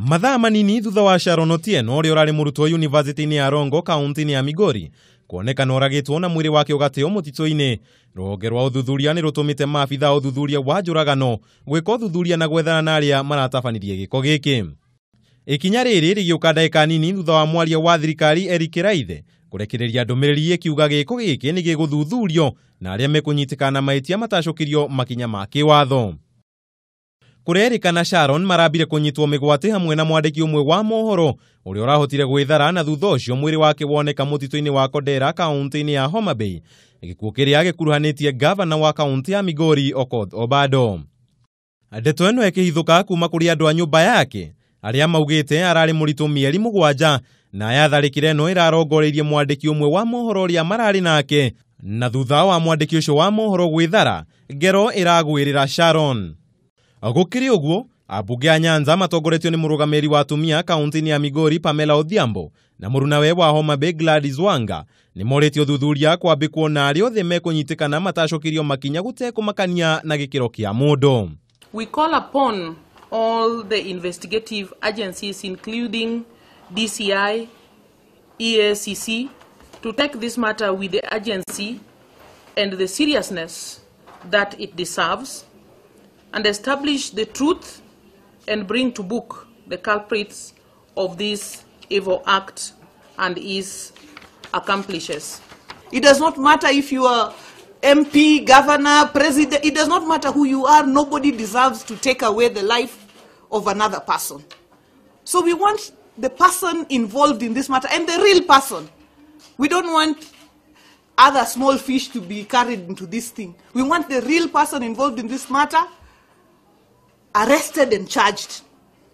Mathaa manini thutha wa Sharon Otieno ũrĩa ũrarĩ mũrutwo yunivasĩtĩ-inĩ ya Rongo kaunti-inĩ ya Migori kuonekana oragĩtwo na mwĩrĩ wake ũgateo mũtitũ-inĩ, rũhonge rwa ũthuthuria nĩ rũtũmĩte maabitha a ũthuthuria wa njũragano gwĩka ũthuthuria na gwethana na arĩa maratabanirie gĩko gĩkĩ. Ikinya rĩrĩ rĩgĩũka ndagĩka nini thutha wa mwaria wa thirikari Eric Kiraithe kũrekereria ndũmĩrĩri ĩkiuga gĩko gĩkĩ nĩ gĩgũthuthurio na arĩa mekũnyitĩkana na mahĩtia matacũkĩrio makinya ma kĩwatho. Kũrerĩkana Sharon marambire kũnyitwo mĩgwate hamwe na mwandĩki ũmwe wa mohoro ũrĩa ũrahotire gwĩthara na thutha ũcio mwĩrĩ wake woneka mũtitũ-inĩ wa Kodera kaunti-inĩ ya Homa Bay, gĩkuũ kĩrĩa gĩkuruhanĩtie gavana wa kaunti ya Migori Okoth Obado. Ndeto ĩno ĩkĩhithũka kuma kũrĩ andũ a nyũmba yake arĩa maugĩte ararĩ mũritũ mĩeri 7 na ya tharĩkĩra ĩno ĩrarongoreirie mwandĩki ũmwe wa mohoro ũrĩa mararĩ nake, na thutha wa mwandĩki ũcio wa mohoro gwĩthara ngero ĩragwĩrĩra Sharon. Gũkĩrĩ ũguo, ambunge a Nyanza matongoretio nĩ mũrũgamĩrĩri wa atumia kaunti-inĩ ya Migori Pamela Odhiambo na mũrunawe wa Homa Bay Gladys Wanga nĩ morĩtie ũthuthuria kwambĩkwo na arĩa othe mekũnyitĩkana matacũkĩrio makinya gũtekũmakania na gĩkĩro kĩa mũndũ. We call upon all the investigative agencies including DCI, EACC to take this matter with the urgency and the seriousness that it deserves and establish the truth and bring to book the culprits of this evil act and its accomplices. It does not matter if you are MP, governor, president, it does not matter who you are, nobody deserves to take away the life of another person. So we want the person involved in this matter and the real person. We don't want other small fish to be carried into this thing. We want the real person involved in this matter arrested and charged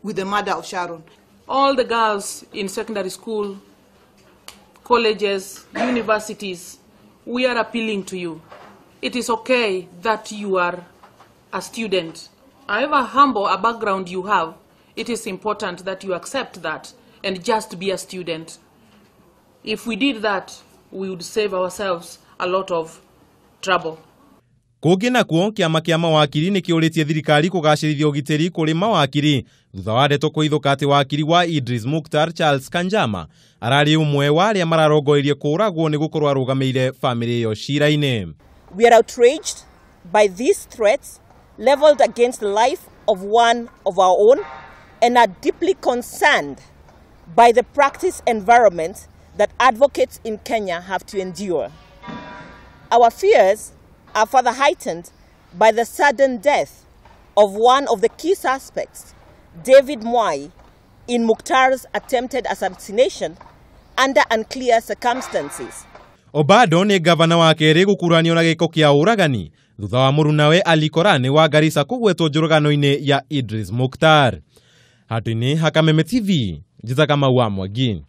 with the murder of Sharon. All the girls in secondary school, colleges, universities, we are appealing to you. It is okay that you are a student. However humble a background you have, it is important that you accept that and just be a student. If we did that, we would save ourselves a lot of trouble. Kũngĩ nakuo kĩama kĩa mawakiri nĩ kĩũrĩtie thirikari kũgacĩrithia ũgitĩri kũrĩ mawakiri thutha wa ndeto kũhithũka atĩ wakiri wa Idris Mukhtar Charles Kanjama ararĩ ũmwe wa arĩa mararongoreirie kũũragwo nĩ gũkorwo arũgamĩire bamĩrĩ ĩyo cira-inĩ. We are outraged by these threats leveled against the life of one of our own and are deeply concerned by the practice environment that advocates in Kenya have to endure. Our fears are further heightened by the sudden death of one of the key suspects, David Mwai, in Mukhtar's attempted assassination under unclear circumstances. Obado nĩ gavana wa kerĩ gũkuruhanio na gĩko kĩa ũragani thutha wa mũrunawe Ali Korane wa Garissa kũgwetwo njũragano-inĩ ya Idris Mukhtar. Handũ-inĩ ha Kameme TV, njĩtaga Kamau wa Mwangi.